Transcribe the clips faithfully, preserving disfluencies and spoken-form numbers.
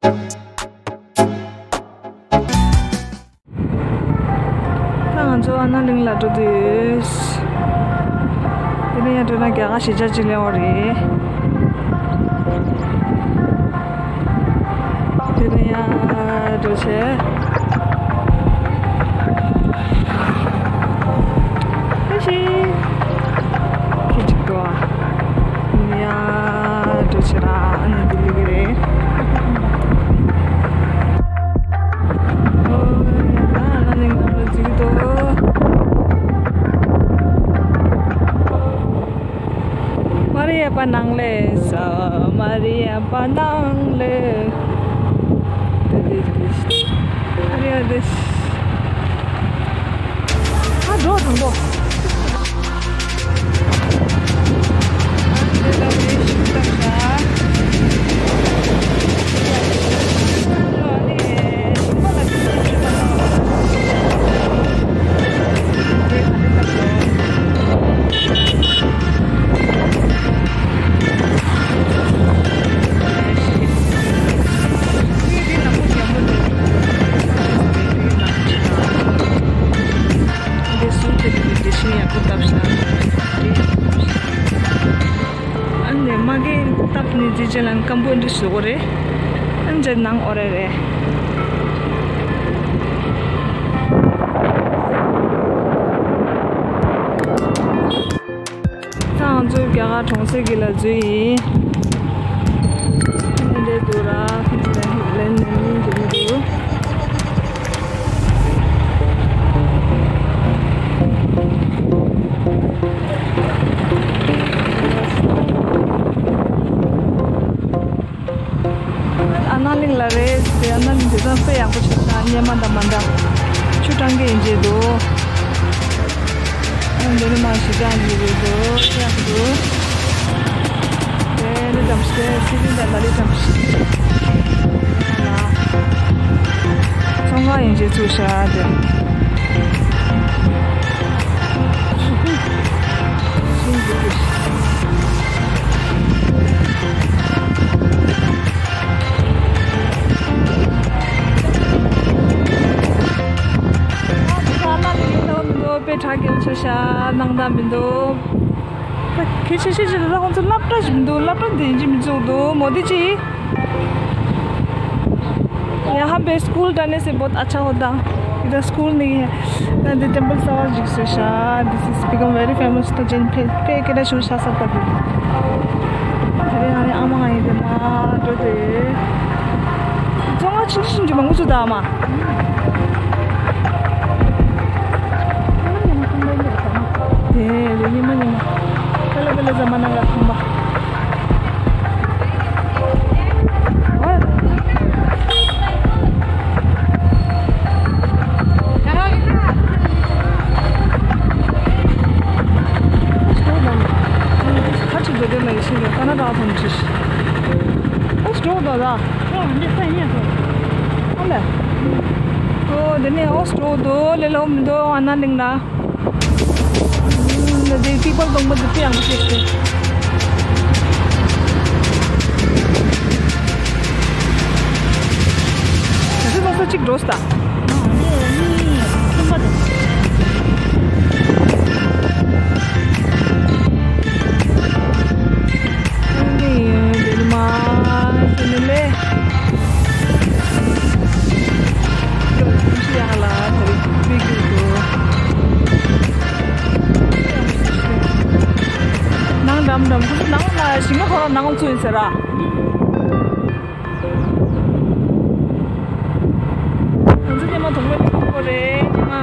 ད་ང་ཚོ་ཨ་ན་གླིང་ལ་འགྲོ་དུས། དེ་ནས་ཡར་འགྲོ་ན་རྒྱ་གར་གཞིས་ཆགས་ཅིག་སླེབས་པ་རེད། དེ་ནས་ཡར་འགྲོ་བྱས། ཨ་ཤི། ཁྱི་གཅིག་འདུག་ཨ། ཡར་འགྲོ་བྱས་ར་ཨ་ནི་འདི་ལུས་ཀྱི་རེད། ཨོ་ཡ་ད་ཨ་ནི་ང་ལ་འཛུལ་འདུག་མ་རི་ཡ་པ་ནང་ལས་ས། མ་རི་ཡ་པ་ནང་ལས། དེ་དེ་དེ། མ་རི་ཡ་དེ། ཨ་འགྲོ་དང་པོ། དེ་ལ་དེ་ཤུགས་བཏང་ཤག་འདི་སུ་དེ་ནི་འདི་ཤི་ཡ་ཁུ་ཏབ་ཤ། ཨ་ནི་མ་གི་ཏབ་ནི་ཇི་ཇི་ལན་ཀམ་པོ་འདི་སུ་གོ་རེ། ཨན་ཇེ་ནང་ཨོ་རེ་རེ། ད་ང་ཚོ་རྒྱ་གར་གྲོང་གསེབ་ཀྱི་ལ་འཛུལ་ཡིན། ཨ་ནི་འདྲེ་འདུག་ར། ལན་ནས་མི་འདུག་མི་འདུག་ཨ་ན་གླིང་ལ་རེད་དེ། ཨ་ན་གླིང་དེ་ཚང་དཔེ་ཡག་པོ་ཆགས་ཤག་སྙེ་མ་དང་མ་འདྲ། ཆུ་གྲང་གི་ཡིན་བརྗེད་འདུག་ཨ་འདི་ནི་མ་ཞི་ཅང་གི་རེད་འདུག་ཡག་འདུག་དེ་ནི་དམ་ཤེས་སི་ལིང་དང་ད་ལི་དམ་ཤེས། ཚོང་ཁང་ཡིན་བརྗེད་ཚུགས་ཤག་དེ། ཤིང་འདི་གི། དཔེ་དྲག་གི་ཆ་ཤ་ནང་ད་མི་འདུག་ཁྱེད་ཆེ་ཆེ་ཆེ་ལ་ཁོང་ཚོ་སློབ་གྲྭ་ཞིག་མི་འདུག་སློབ་གྲྭ་འདི་ཡིན་གཅིག་མི་འཇུག་འདུག་མོ་དི་ཅི། यहाँ पे स्कूल जाने से बहुत अच्छा होता। इधर स्कूल नहीं है। Now the temple Sawa Jigsu Sha, this is become very famous to Jain pe pe ke da shu sha sa ta bi. Tare ani ama ai de ma do de. Zong a chin chin ju ma ngu su da ma. De de ni ma ni ma. Kala kala zamana la thamba. ཨོ་དེ་ནས་ཨོ་སྤྲོ་དོ་ལེ་ལོ་མི་འདུག་ཨ་ན་གླིང་ན། འདི་པི་པལ་སྡོང་པོ་འདི་ཚོ་ཡང་བཤད་ཤེས། ད་ཚོད་ལོ་ས་གཅིག་འགྲོ་ས། ནང་འགྲམ་འགྲམ་ཁོ་ཚོ་ནང་ལ་ཞིང་ཁ་ཁོ་རང་ནང་ཚུད་ཡིན་ཟེར་ར། ང་ཚོ་ཉི་མ་དུང་བའི་ཁོ་རེད་ཉི་མ།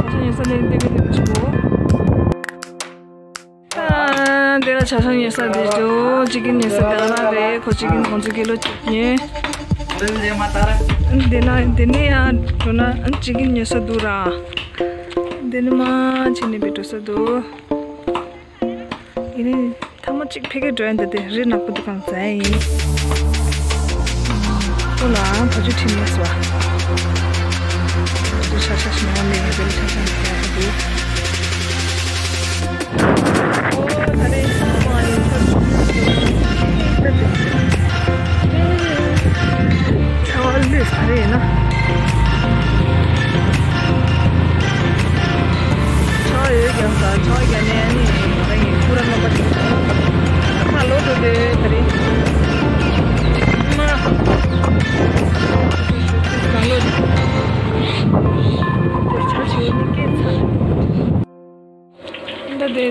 ཆ་ཤས་ཉོ་ས་ལས་འདི་གི་ལས་ཆུ་བོ། ཨ། འདི་ལ་ཆ་ཤས་ཉོ་ས་འདི་འདུག་ཅི་གིན་ཉོ་ས་འདི་ག་རང་རེད། ཁོ་ཅི་གིན་ཁོང་ཚོ་ཀི་ལོ་གཅིག་ཉོས། འདི་ན་འདི་ནས་ཡང་འགྲོ་ན་ཅི་གིན་ཉོ་ས་འདུག་ར། འདི་ནས་མར་ཕྱིན་ནས་འབད་འགྲོ་ས་འདུག་ཡིན་ནའི་ཐ་མ་གཅིག་ཕ་གིར་འགྲོ་ཡ་འདི་དེ་རི་ནག་པོ་འདུག་གང་ཟ་ཡ་ཡིན། ཁོ་ལ་བ་ཕྱུགས་ཁྲིད་མེད་སོ། བ་ཕྱུགས་ཆ་ཤས་ཤིག་ནང་ལས་ཡ་དེ་ལ་ཆ་ཤས་མེད་ས་འདུག་ཨོ་ད་རེས་ས་མ་ཡིན་ས་ཆུ་ཡོད།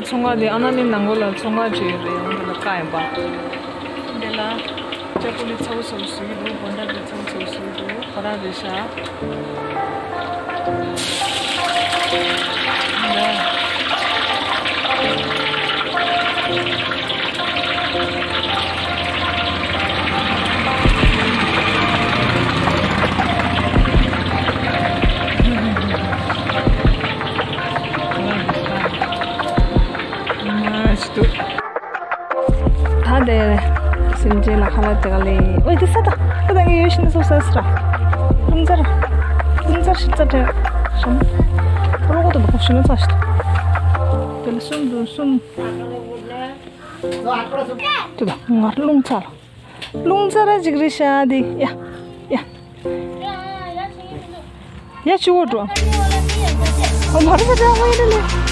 ཚོང་ཁང་དེ་ཨ་ན་མའི་ནང་ལོགས་ལ་ཚོང་ཁང་ཅིག་ཡོད་རེད། འོ་འདི་ལ་བཀག་ཡིན་པ། འདི་ལ་ཅ་པོ་ལི་ཚ་བོ་ཚ་བོ་བཟོ་གི་འདུག་སྦོ་ཌར་དེ་ཚ་བོ་ཚ་བོ་བཟོ་གི་འདུག་ཁོ་རང་རེད་ཤག་ད་དེ་སེམས་ཅན་ལ་ཁ་ལག་དེ་ག་ལས། ཨོ་དེ་ས་ད་ད་ད་ངས་ཡོད་ཤི་ན་སོ་ས་སི་ར། རླུང་རྩ་ར། རླུང་རྩ་ཤི་རྩ་དྲན་ཤམ། རོགས་ཏུ་བགོ་ཤི་ན་ཚ་ཤི། དེ་ལ་གསུམ་འདུག་གསུམ། དེ་ད་ང་རླུང་རྩ་ལ། རླུང་རྩ་ར་ཅིག་རེད་ཤག་དེ་ཡ། ཡ། ཡ་ཆུ་བོ་འགྲོ། ཨ་མ་རེད་ད་ཨ་ཡ་ལེ་ལེ།